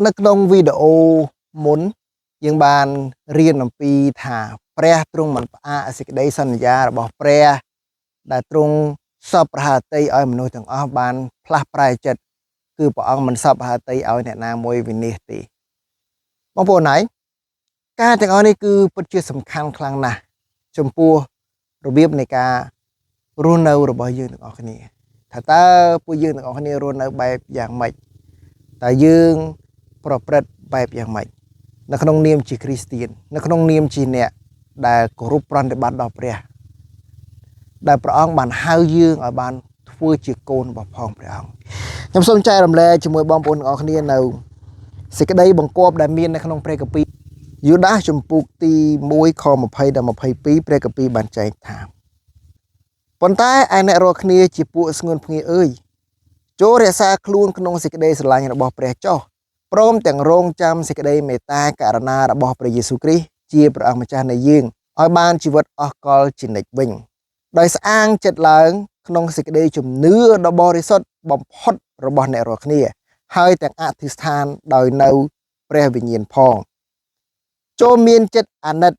នៅក្នុងវីដេអូមុនយើងបានរៀនអំពីថាព្រះទ្រង់មិនផ្អាកសេចក្តីសន្យារបស់ព្រះដែលទ្រង់សពប្រហាតីឲ្យមនុស្សទាំងអស់បានផ្លាស់ប្រែចិត្តគឺព្រះអង្គមិនសពប្រហាតីឲ្យអ្នកណាមួយវិនិច្ឆ័យទេបងប្អូនហើយការទាំងអស់នេះគឺពិតជាសំខាន់ខ្លាំងណាស់ចំពោះរបៀបនៃការរស់នៅរបស់យើងទាំងអស់គ្នាថាតើពួកយើងទាំងអស់គ្នារស់នៅបែបយ៉ាងម៉េចតើយើងប្រព្រឹត្តបែបយ៉ាងម៉េចនៅក្នុងនាមជាគ្រីស្ទៀននៅក្នុងនាមជាអ្នកដែលគោរពប្រតិបត្តិដល់ព្រះដែលព្រះអង្គបានហៅយើងឲ្យបានធ្វើជាកូនរបស់ផងព្រះអង្គខ្ញុំសូមចែករំលែកជាមួយបងប្អូនទាំងអស់គ្នានៅសេចក្តីបង្គាប់ដែលមាននៅក្នុងព្រះគម្ពីរយូដាសជំពូកទី1ខ20ដល់22ព្រះគម្ពីរបានចែងថាប៉ុន្តែឯអ្នករាល់គ្នាជាពួកស្ងួនភ្ងាអើយចូលរក្សាខ្លួនក្នុងសេចក្តីស្រឡាញ់របស់ព្រះចុះព្រមទាំងរងចាំសេចក្តីមេត្តាករុណារបស់ព្រះយេស៊ូវគ្រីស្ទជាព្រះអង្គម្ចាស់នៃយើងឲ្យបានជីវិតអស់កលជានិច្ចវិញដោយស្អាងចិត្តឡើងក្នុងសេចក្តីជំនឿដ៏បរិសុទ្ធបំផុតរបស់អ្នករាល់គ្នាហើយទាំងអធិស្ឋានដោយនៅព្រះវិញ្ញាណផងចូលមានចិត្តអាណិត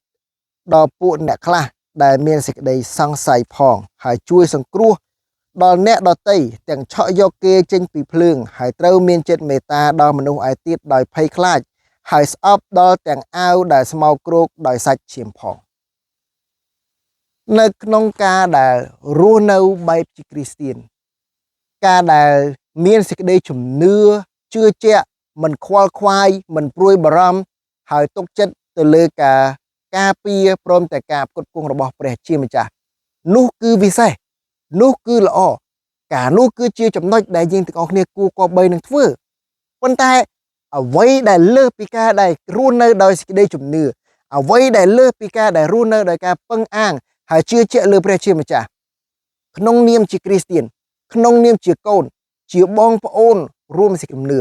ដល់ពួកអ្នកខ្លះដែលមានសេចក្តីសង្ស័យផងហើយជួយសង្គ្រោះដល់អ្នកដទៃទាំងឆក់យកគេចេញពីភ្លើងហើយត្រូវមានចិត្តមេត្តាដល់មនុស្សឯទៀតដោយភ័យខ្លាចហើយស្អប់ដល់ទាំងអាវដែលស្មោកគ្រោកដោយសាច់ឈាមផងនៅក្នុងការដែលរស់នៅបែបជាគ្រីស្ទៀនការដែលមានសេចក្តីជំនឿជឿជាក់មិនខ្វល់ខ្វាយមិនព្រួយបារម្ភហើយទុកចិត្តទៅលើការការពារព្រមតែការផ្គត់ផ្គង់របស់ព្រះជាម្ចាស់នោះគឺវិសេសនោះគឺល្អការនោះគឺជាចំណុចដែលយើងទាំងអស់គ្នាគួរគប្បីនឹងធ្វើប៉ុន្តែអ្វីដែលលើសពីការដែលរស់នៅដោយសេចក្តីជំនឿអ្វីដែលលើសពីការដែលរស់នៅដោយការពឹងអាងហើយជឿជាក់លើព្រះជាម្ចាស់ក្នុងនាមជាគ្រីស្ទៀនក្នុងនាមជាកូនជាបងប្អូនរួមសេចក្តីជំនឿ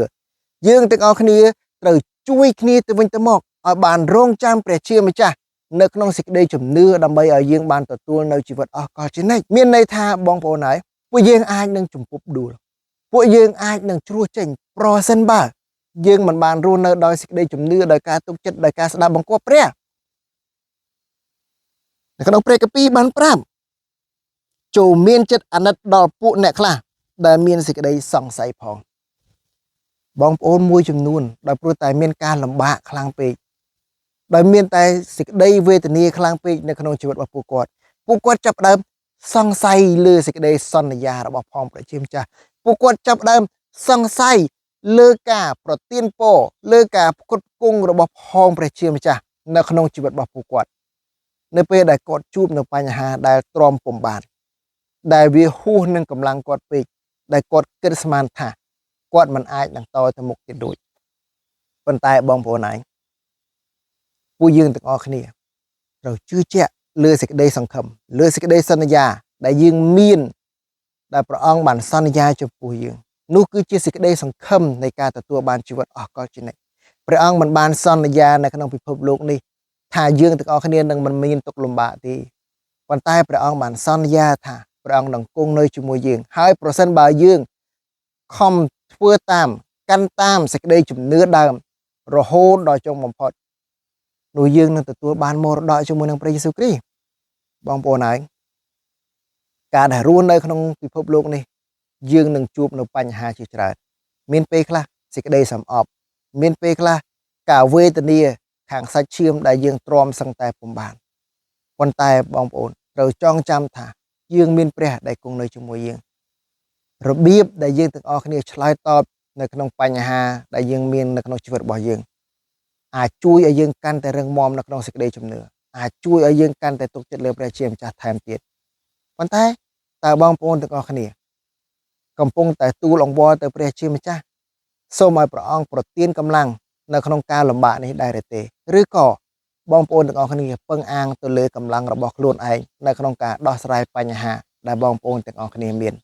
យើងទាំងអស់គ្នាត្រូវជួយគ្នាទៅវិញទៅមកឲ្យបានរងចាំព្រះជាម្ចាស់នៅក្នុងសេចក្តីជំនឿដើម្បីឲ្យយើងបានទទួលនៅជីវិតអស់កលជានិច្ចមានន័យថាបងប្អូនហើយពួកយើងអាចនឹងជំពប់ដួលពួកយើងអាចនឹងជ្រោះចេញប្រសិនបើយើងមិនបានរស់នៅដោយសេចក្តីជំនឿដោយការទុកចិត្តដោយការស្ដាប់បង្គាប់ព្រះនៅក្នុងព្រះគម្ពីរបានប្រាប់ចូលមានចិត្តអាណិតដល់ពួកអ្នកខ្លះដែលមានសេចក្តីសង្ស័យផងបងប្អូនមួយចំនួនដោយព្រោះតែមានការលំបាកខ្លាំងពេកដោយមានតែសេចក្តីវេទនាខ្លាំងពេកនៅក្នុងជីវិតរបស់ពួកគាត់ពួកគាត់ចាប់ផ្ដើមសង្ស័យលើសេចក្តីសន្យារបស់ផងព្រះជាម្ចាស់ពួកគាត់ចាប់ផ្ដើមសង្ស័យលើការប្រទានពរលើការផ្គត់ផ្គង់របស់ផងព្រះជាម្ចាស់នៅក្នុងជីវិតរបស់ពួកគាត់នៅពេលដែលគាត់ជួបនៅបញ្ហាដែលទ្រាំពុំបានដែលវាហួសនឹងកម្លាំងគាត់ពេកដែលគាត់គិតស្មានថាគាត់មិនអាចនឹងតទៅមុខទៀតរួចប៉ុន្តែបងប្អូនឯងពួកយើងទាំងអស់គ្នាត្រូវជឿជាក់លើសេចក្តីសង្ឃឹមលើសេចក្តីសន្យាដែលយើងមានដែលព្រះអង្គបានសន្យាចំពោះយើងនោះគឺជាសេចក្តីសង្ឃឹមនៃការទទួលបានជីវិតអស់កលជានិច្ចព្រះអង្គមិនបានសន្យានៅក្នុងពិភពលោកនេះថាយើងទាំងអស់គ្នានឹងមិនមានទុក្ខលំបាកទេប៉ុន្តែព្រះអង្គបានសន្យាថាព្រះអង្គនឹងគង់នៅជាមួយយើងហើយប្រសិនបើយើងខំធ្វើតាមកាន់តាមសេចក្តីជំនឿដើមរហូតដល់ចុងបំផុតនោះយើងនឹងទទួលបានមរតកជាមួយនឹងព្រះយេស៊ូវគ្រីស្ទបងប្អូនហើយការដែលរស់នៅក្នុងពិភពលោកនេះយើងនឹងជួបនៅបញ្ហាជាច្រើនមានពេលខ្លះសេចក្តីសំអប់មានពេលខ្លះការវេទនាខាងសាច់ឈាមដែលយើងទ្រាំសឹងតែពុំបានប៉ុន្តែបងប្អូនត្រូវចងចាំថាយើងមានព្រះដែលគង់នៅជាមួយយើងរបៀបដែលយើងទាំងអស់គ្នាឆ្លើយតបនៅក្នុងបញ្ហាដែលយើងមាននៅក្នុងជីវិតរបស់យើងអាចជួយឲ្យយើងកាន់តែរឹងមាំនៅក្នុងសេចក្តីជំនឿអាចជួយឲ្យយើងកាន់តែទុកចិត្តលើព្រះជាម្ចាស់ថែមទៀតប៉ុន្តែតើបងប្អូនទាំងអស់គ្នាកំពុងតែទូលអង្វរទៅព្រះជាម្ចាស់សូមឲ្យព្រះអង្គប្រទានកម្លាំងនៅក្នុងការលំបាកនេះដែរឬទេឬក៏បងប្អូនទាំងអស់គ្នាពឹងអាងទៅលើកម្លាំងរបស់ខ្លួនឯងនៅក្នុងការដោះស្រាយបញ្ហាដែលបងប្អូនទាំងអស់គ្នាមាន